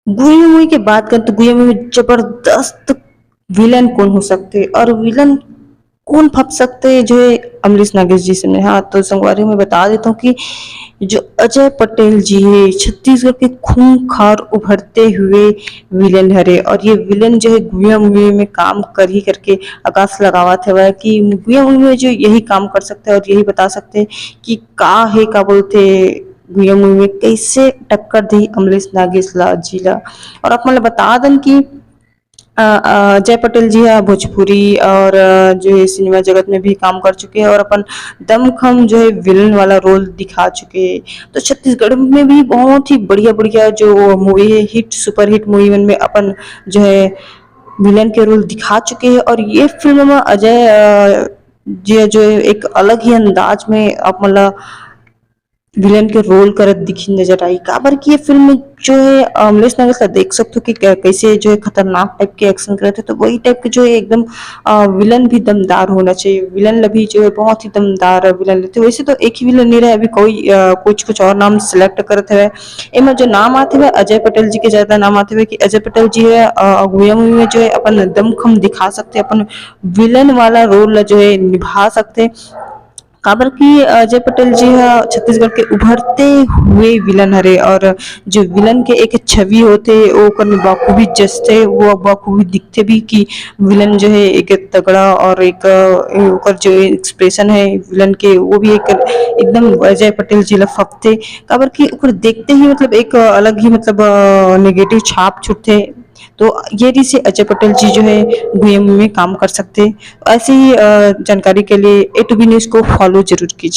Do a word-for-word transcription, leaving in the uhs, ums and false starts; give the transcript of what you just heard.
गुइया movie के बात करें तो गुइया मूवी में जबरदस्त विलेन कौन हो सकते हैं और विलेन कौन फंस सकते हैं जो है अमरीश नागेश जी से। हाँ, तो संगवारी, मैं बता देता हूँ कि जो अजय पटेल जी है, छत्तीसगढ़ के खूंखार उभरते हुए विलेन हरे, और ये विलेन जो है गुइया मूवी में काम कर ही करके आकाश लगावत हवय कि गुइया मूवी में जो यही काम कर सकते हैं और यही बता सकते हैं कि का है, का बोलते, गुइया मूवी में कैसे टक्कर दी अमरीश नागेश ला जी ला। और आप मतलब बता दन कि अ, अ, अजय पटेल जी हा भोजपुरी और, अ, जो है सिनेमा जगत में भी काम कर चुके हैं और अपन दमखम जो है विलेन वाला रोल दिखा चुके हैं। तो छत्तीसगढ़ में भी बहुत ही बढ़िया बढ़िया जो मूवी है, हिट सुपर हिट मूवी, उनमें अपन जो है विलेन के रोल दिखा चुके हैं। और ये फिल्म में अजय, अ, जी जो है एक अलग ही अंदाज में आप मतलब विलेन के रोल करत दिखी नजर आई, काबर कि ये फिल्म जो है अमरीश नागेश ला देख सकते हो कि कै-, कैसे जो है खतरनाक टाइप के एक्शन करते, तो वही टाइप के जो है एकदम विलेन भी दमदार होना चाहिए। विलेन ला भी जो है बहुत ही दमदार विलेन लेते। वैसे तो एक ही विलेन नहीं रहे, अभी कोई अ, कुछ कुछ और नाम सिलेक्ट करते हुए एमा जो नाम आते हुए अजय पटेल जी के ज्यादा नाम आते हुए कि अजय पटेल जी है अ, गुइया मूवी में जो है अपन दमखम दिखा सकते हैं, अपन विलेन वाला रोल ला जो है निभा सकते हैं। काबर कि अजय पटेल जी हा छत्तीसगढ़ के उभरते हुए विलेन हरे, और जो विलेन के एक छवि होते, वो ओकर में बखूबी जचते, वो बखूबी दिखते भी कि विलेन जो है एक तगड़ा, और एक, अ, ओकर जो एक्सप्रेशन है विलेन के, वो भी एक एकदम अजय पटेल जी ला फपते। काबर कि ओकर देखते ही मतलब एक अलग ही मतलब नेगेटिव छाप छुटते। तो ये रीसे अजय पटेल जी जो है गुइया मूवी में काम कर सकते हैं। ऐसे ही अ, जानकारी के लिए ए टू बी न्यूज को फॉलो जरूर कीजिए।